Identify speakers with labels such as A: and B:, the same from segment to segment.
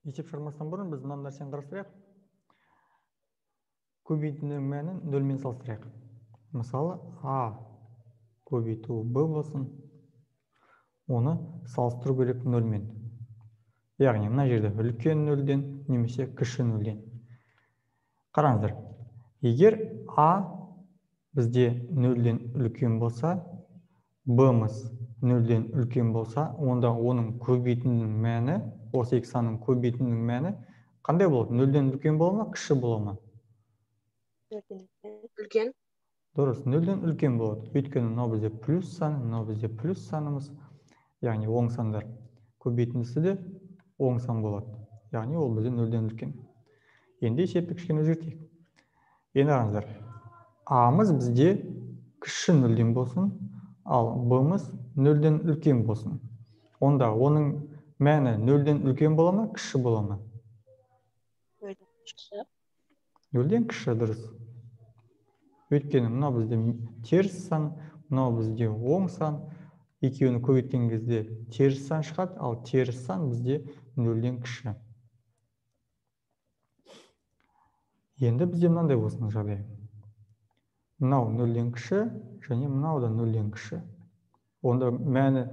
A: Есеп шығармастан бұрын біз мына нәрсені қарастырайық. Көбейтудің мәнін нөлмен салыстырайық. Мысалы, А көбейту Б болсын, оны салыстыру керек нөлмен. Яғни мына жерде үлкен нөлден немесе кіші нөлден. Қараңыздар, егер А бізде нөлден үлкен болса, Б-мыз нөлден үлкен болса, онда оның көбейтуінің мәні, осы екі санның көбейтуінің мәні қандай болады? Нөлден үлкен бола ма, кіші бола ма?
B: Үлкен.
A: Дұрыс, нөлден үлкен болады. Өйткені мынау бізде плюс сан, мынау бізде плюс санымыз, яғни оң сандар көбейтіндісі де оң сан болады. Яғни ол бізде нөлден үлкен. Енді есепті кішкене өзгертейік. Енді қараңыздар, А-мыз бізде кіші нөлден болсын, ал Б-мыз нөлден үлкен болсын. Онда оның мәні нөлден үлкен бола ма, кіші бола ма?
B: Нөлден кіші.
A: Нөлден кіші, дұрыс. Өйткені мынау бізде теріс сан, мынау бізде оң сан. Екеуін көбейткен кезде теріс сан шығады, ал теріс сан бізде нөлден кіші. Енді бізде мынандай болсын жағдай. Мынау нөлден кіші және мынау да нөлден кіші. Онда мәні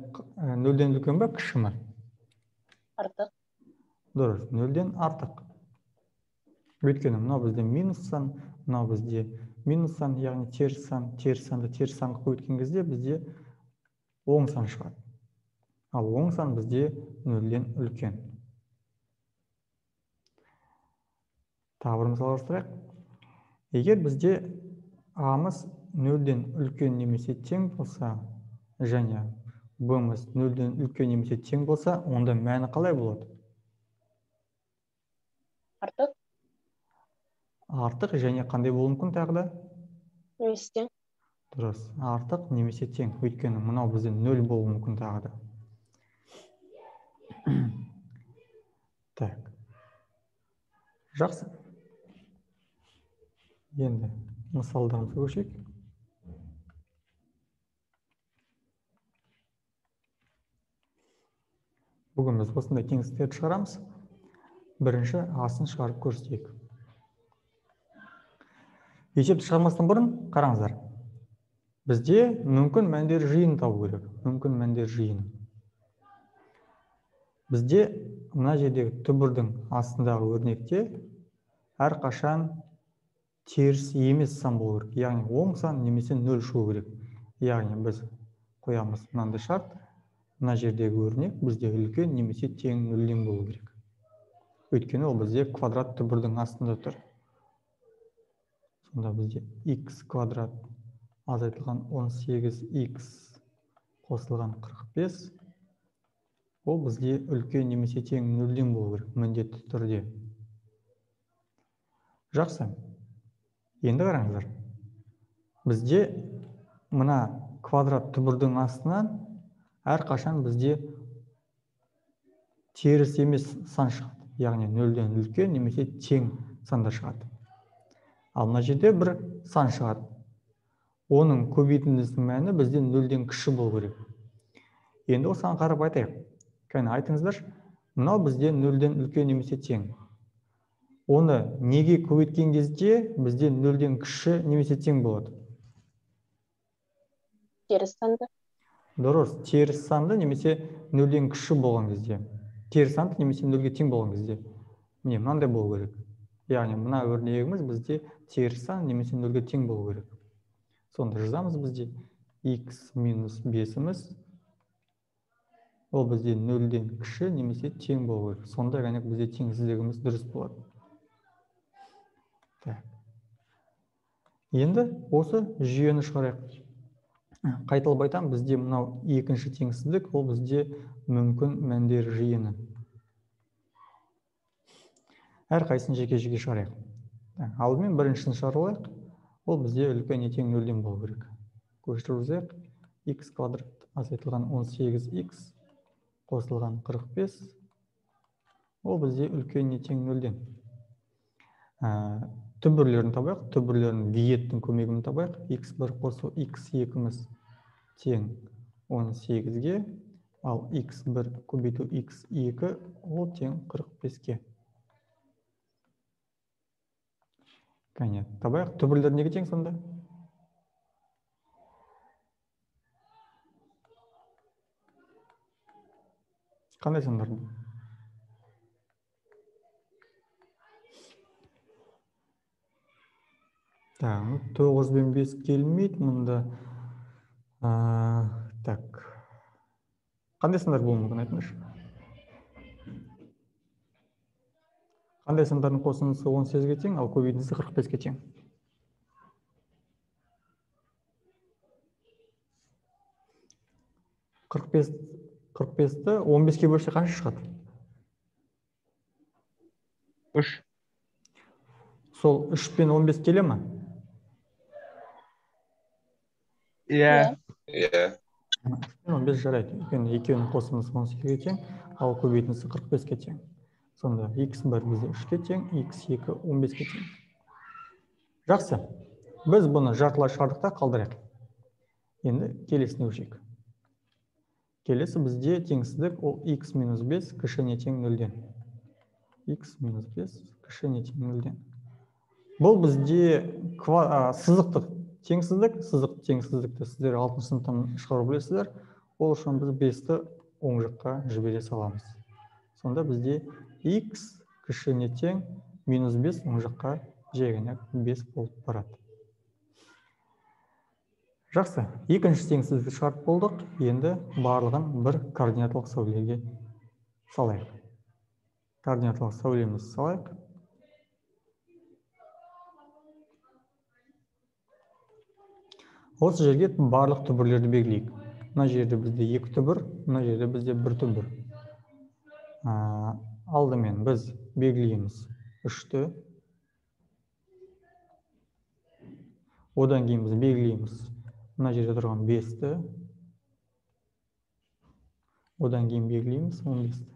A: нөлден үлкен бе, кіші ме?
B: Артық.
A: Дұрыс, нөлден артық. Өйткені мынау бізде минус сан, мынау бізде минус сан, яғни теріс сан, теріс санды теріс санға көбейткен кезде бізде оң сан шығады. Ал оң сан бізде нөлден үлкен. Тағы бір мысал қарастырайық. Егер бізде А-мыз нөлден үлкен немесе тең болса, және Б-мыз нөлден үлкен немесе тең болса, онда мәні қалай болады?
B: Артық.
A: Артық және қандай болуы мүмкін тағы да?
B: Немесе тең.
A: Дұрыс, артық немесе тең. Өйткені мынау бізде нөл болуы мүмкін тағы да. Так. Жақсы. Енді мысалдарымызға көшейік. Бүгін біз осындай теңсіздіктерді шығарамыз. Бірінші асын шығарып көрсетейік. Есепті шығармастан бұрын қараңыздар. Бізде мүмкін мәндер жиынын табу керек. Мүмкін мәндер жиыны. Бізде мына жердегі түбірдің астындағы өрнекте әрқашан теріс емес сан болу керек. Яғни оң сан немесе нөл шығу керек. Яғни біз қоямыз мынандай шарт. Мына жердегі өрнек бізде үлкен немесе тең нөлден болу керек. Өйткені ол бізде квадрат түбірдің астында тұр. Сонда бізде x квадрат азайтылған 18x қосылған 45, ол бізде үлкен немесе тең нөлден болу керек міндетті түрде. Жақсы. Енді қараңыздар. Бізде мына квадрат түбірдің астынан әрқашан бізде теріс емес сан шығады. Яғни нөлден үлкен немесе тең сандар шығады. Ал мына жерде бір сан шығады. Оның көбейтіндісінің мәні бізде нөлден кіші болу керек. Енді осыған қарап айтайық. Кәне айтыңыздаршы, мынау бізде нөлден үлкен немесе тең. Оны неге көбейткен кезде бізде нөлден кіші немесе тең болады?
B: Теріс санды.
A: Дұрыс, теріс санды немесе нөлден кіші болған кезде. Теріс санды немесе нөлге тең болған кезде. Міне мынандай болу керек. Яғни мына өрнегіміз бізде теріс сан немесе нөлге тең болу керек. Сонда жазамыз бізде x минус 5-іміз ол бізде нөлден кіші немесе тең болу керек. Сонда ғана бізде теңсіздігіміз дұрыс болады. Так. Енді осы жүйені шығарайық. Қайталап айтамын, бізде мынау екінші теңсіздік, ол бізде мүмкін мәндер жиыны. Әрқайсысын жеке-жеке шығарайық. Алдымен біріншісін шығарып алайық. Ол бізде үлкен не тең нөлден болу керек. Көшіріп жазайық. X квадрат азайтылған 18x қосылған 45. Ол бізде үлкен не тең нөлден. Түбірлерін табайық. Түбірлерін виеттің көмегімен табайық. X1 қосу x2-міз тең 18-ге, Ал x1 көбейту x2 ол тең 45-ке. Кәне, табайық, түбірлер неге тең сонда? Қандай сандар бұл? Так, 9 бен 5 келмейді мұнда. Так. Қандай сандар болуы мүмкін, айтыңызшы? Қандай сандардың қосындысы 18-ге тең, ал көбейтіндісі 45-ке тең? Қырық бесті 15-ке бөлсе қанша шығады?
C: 3.
A: Сол 3 пен 15 келе ме?
C: Иә.
D: Иә.
A: 3 пен 15 жарайды. Өйткені екеуінің қосындысы 18-ге тең, ал көбейтіндісі 45-ке тең. Сонда x1 бізде 3-ке тең, x2 15-ке тең. Жақсы. Біз бұны жартылай шығардық та қалдырайық. Енді келесіне көшейік. Келесі бізде теңсіздік, ол x минус 5 кіші не тең 0-ден. X минус 5 кіші не тең 0-ден. Бұл бізде сызықтық теңсіздік. Сызықтық теңсіздікті сіздер 6 сыныптан шығару білесіздер. Ол үшін біз 5-ті оң жаққа жібере саламыз. Сонда бізде x кіші не тең минус 5 оң жаққа жегіне 5 болып барады. Жақсы, екінші теңсіздікті шығарып болдық. Енді барлығын бір координаталық сәулеге салайық. Координаталық сәулемізді салайық. Осы жерге барлық түбірлерді белгілейік. Мына жерде бізде 2 түбір, мына жерде бізде 1 түбір. Алдымен біз белгілейміз 3-ті. Одан кейін біз белгілейміз мына жерде тұрған 5-ті. Одан кейін белгілейміз 15-ті.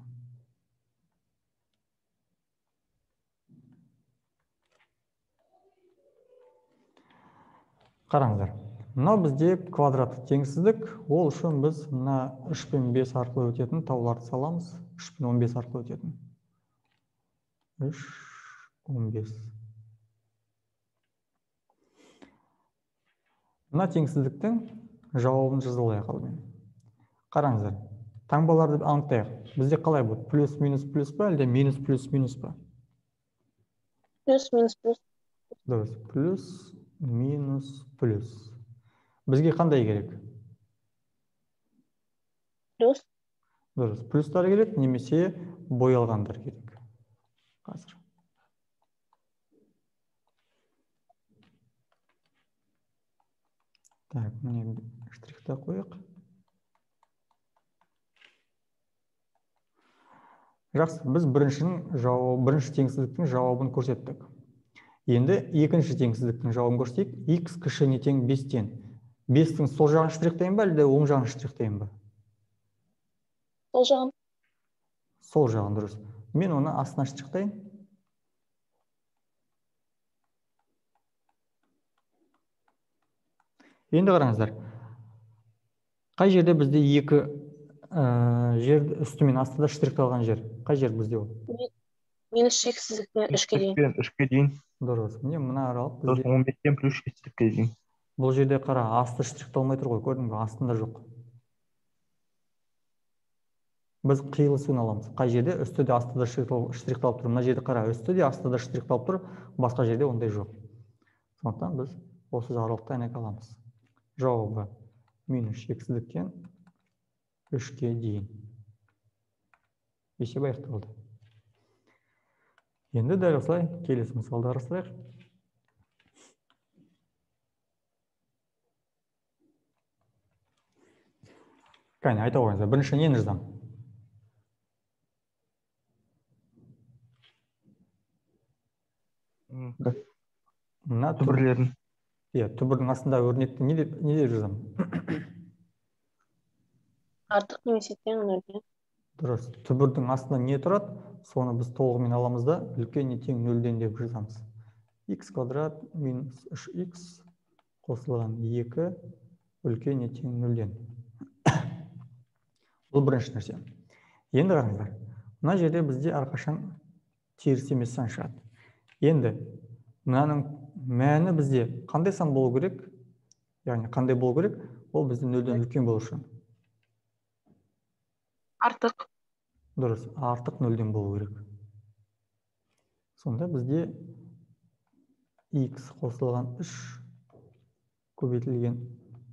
A: Қараңыздар, мынау бізде квадраттық теңсіздік. Ол үшін біз мына 3 пен 5 арқылы өтетін тауларды саламыз. 3 пен 15 арқылы өтетін. 3, 15. Мына теңсіздіктің жауабын жаза алайық алдымен. Қараңыздар, таңбаларды анықтайық. Бізде қалай болады? Плюс, минус, плюс па, әлде минус, плюс, минус па?
B: Плюс, минус, плюс.
A: Дұрыс, плюс, минус, плюс. Бізге қандай керек?
B: Плюс.
A: Дұрыс, плюстар керек, немесе боялғандар керек. Қазір. Так, міне штрихта қойық. Жақсы, біз бірінші теңсіздіктің жауабын көрсеттік. Енді екінші теңсіздіктің жауабын көрсетейік. X кіші не тең 5-тен. 5-тің сол жағын штрихтайын ба, әлде оң жағын штрихтайын ба?
B: Сол жағын.
A: Сол жағын, дұрыс. Мен оны астына штрихтайын. Енді қараңыздар, қай жерде бізде екі жер үсті мен астында штрихталған жер? Қай жер бізде ол?
B: Минус шексіздіктен 3-ке дейін.
C: 3-ке дейін.
A: Дұрыс. Міне мына аралық бізде
C: 15-тен плюс шексіздікке дейін.
A: Бұл жерде қара, асты штрихталмай тұр ғой, көрдің бе? Астында жоқ. Біз қиылысуын аламыз. Қай жерде үсті де асты да штрихталып тұр? Мына жерде қара, үсті де асты да штрихталып тұр, басқа жерде ондай жоқ. Сондықтан біз осы аралықты әнек аламыз. Жауабы минус шексіздіктен 3-ке дейін. Есеп аяқталды. Енді дәл осылай келесі мысалды қарастырайық. Кәне, айта қойыңыздар, бірінші нені жазамын? Мына
C: түбірлерін.
A: Иә, түбірдің астында өрнекті не деп жазамын?
B: Артық немесе тең нөлден.
A: Дұрыс. Түбірдің астында не тұрады? Соны біз толығымен аламыз да, үлкен не тең нөлден деп жазамыз. X квадрат минус 3x қосылған 2 үлкен не тең нөлден. Бұл бірінші нәрсе. Енді қараңыздар. Мына жерде бізде әрқашан теріс емес сан шығады. Енді мынаның мәні бізде қандай сан болу керек? Яғни қандай болу керек? Ол бізде нөлден үлкен болу үшін.
B: Артық.
A: Дұрыс, артық нөлден болу керек. Сонда бізде x қосылған 3 көбейтілген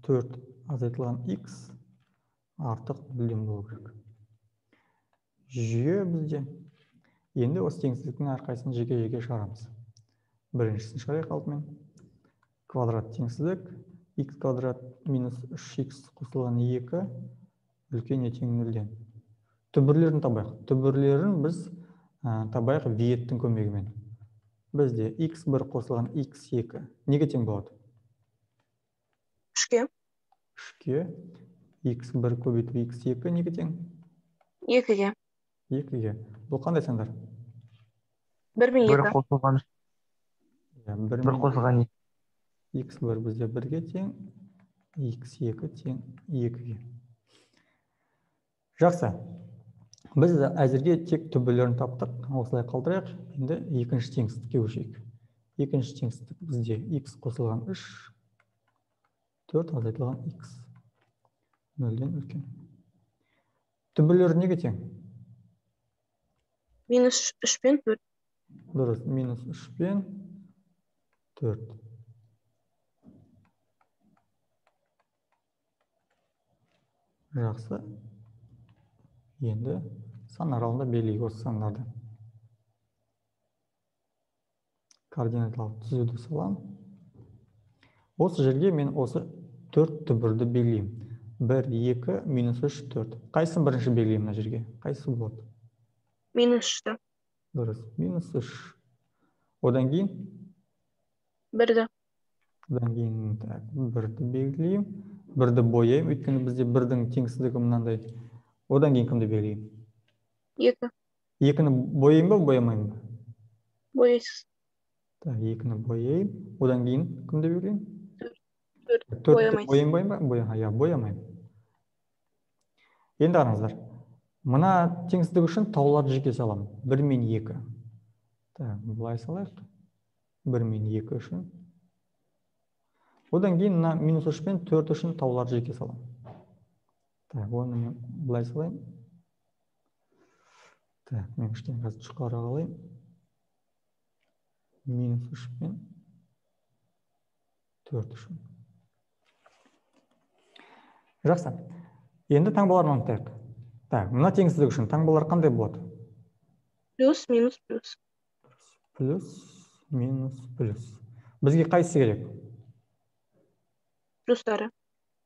A: 4 азайтылған x артық нөлден болу керек. Жүйе бізде. Енді осы теңсіздіктің әрқайсысын жеке-жеке шығарамыз. Біріншісін шығарайық алдымен. Квадрат теңсіздік x квадрат минус 3x қосылған 2 үлкен не тең нөлден. Түбірлерін табайық. Түбірлерін біз табайық виеттің көмегімен. Бізде x1 қосылған x2 неге тең болады?
B: 3-ке.
A: 3-ке. x1 көбейту x2 неге тең?
B: 2-ге.
A: 2-ге. Бұл қандай сандар?
B: 1 мен 2.
C: 1 қосылған 1 қосылған 2.
A: x1 бізде 1-ге тең, x2 тең 2-ге. Жақсы. Біз әзірге тек түбірлерін таптық. Осылай қалдырайық. Енді екінші теңсіздікке көшейік. Екінші теңсіздік бізде x қосылған 3, 4 азайтылған x нөлден үлкен. Түбірлері неге тең?
B: Минус 3 пен 4.
A: Дұрыс, минус 3 пен 4. Жақсы. Енді сан аралығында белгілейік осы сандарды. Координаталық түзуді саламын. Осы жерге мен осы 4 түбірді белгілеймін. 1, 2, минус 3, 4. Қайсысын бірінші белгілеймін мына жерге? Қайсысы болады?
B: Минус 3-ті.
A: Дұрыс, минус 3. Одан кейін?
B: 1-ді.
A: Одан кейін 1-ді белгілеймін. 1-ді бояймын, өйткені бізде 1-дің теңсіздігі мынандай. Одан кейін кімді белгілеймін?
B: 2.
A: 2-ні бояймын ба, боямаймын ба?
B: Бояйсыз.
A: Так, 2-ні бояймын. Одан кейін кімді белгілеймін?
B: 4.
A: 4-ті боямаймын ба? Иә, боямаймын. Енді қараңыздар. Мына теңсіздік үшін тауларды жеке саламын. 1 мен 2. Так, былай салайық. 1 мен 2 үшін. Одан кейін мына минус 3 пен 4 үшін тауларды жеке саламын. Так, оны мен былай салайын. Так, мен кішкене қазір жұқарақ алайын. Минус 3 пен 4 үшін. Жақсы. Енді таңбаларын анықтайық. Так, мына теңсіздік үшін таңбалар қандай болады?
B: Плюс, минус, плюс.
A: Плюс, минус, плюс. Бізге қайсысы керек?
B: Плюстары.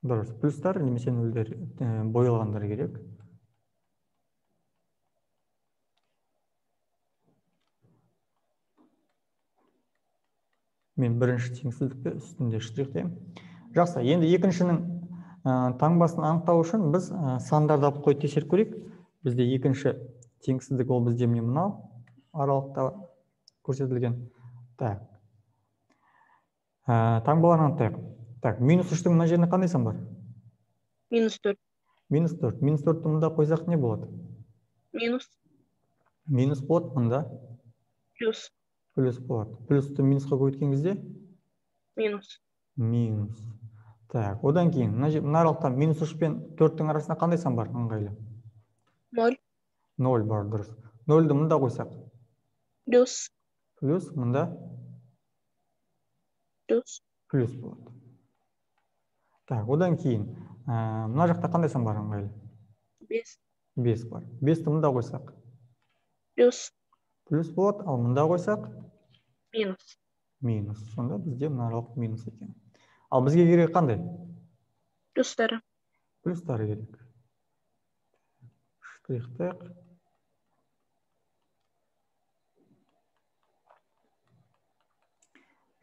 A: Дұрыс, плюстар немесе нөлдер, боялғандар керек. Мен бірінші теңсіздікті үстінде штрихтаймын. Жақсы, енді екіншінің таңбасын анықтау үшін біз сандарды алып қойып тексеріп көрейік. Бізде екінші теңсіздік ол бізде міне мынау аралықта көрсетілген. Так. Таңбаларын анықтайық. Так, минус 3-тің мына жерінде қандай сан бар?
B: Минус 4.
A: Минус 4. Минус 4-ті мында қойсақ не болады?
B: Минус.
A: Минус болады мында.
B: Плюс.
A: Плюс болады. Плюсті минусқа көбейткен кезде?
B: Минус.
A: Минус. Так, одан кейін мына аралықта минус 3 пен 4-тің арасында қандай сан бар ыңғайлы?
B: 0.
A: 0 бар, дұрыс. 0-ді мында қойсақ?
B: Плюс.
A: Плюс мында?
B: Плюс.
A: Плюс болады. Так, одан кейін мына жақта қандай сан бар ыңғайлы?
B: 5.
A: 5 бар. 5-ті мында қойсақ?
B: Плюс.
A: Плюс болады, ал мында қойсақ?
B: Минус.
A: Минус. Сонда бізде мына аралық минус екен. Ал бізге керек қандай?
B: Плюстары.
A: Плюстары керек. Штрихтайық.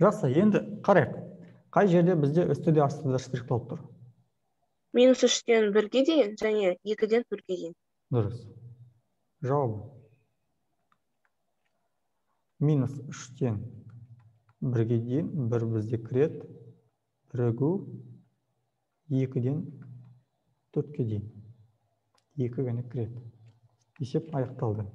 A: Жақсы, енді қарайық. Қай жерде бізде үсті де асты да штрихталып тұр?
B: Минус 3-тен 1-ге дейін және 2-ден 4-ге дейін.
A: Дұрыс. Жауабы. Минус 3-тен 1-ге дейін 1 бізде кіреді. Бірігу 2-ден 4-ке дейін. 2 ғана кіреді. Есеп аяқталды.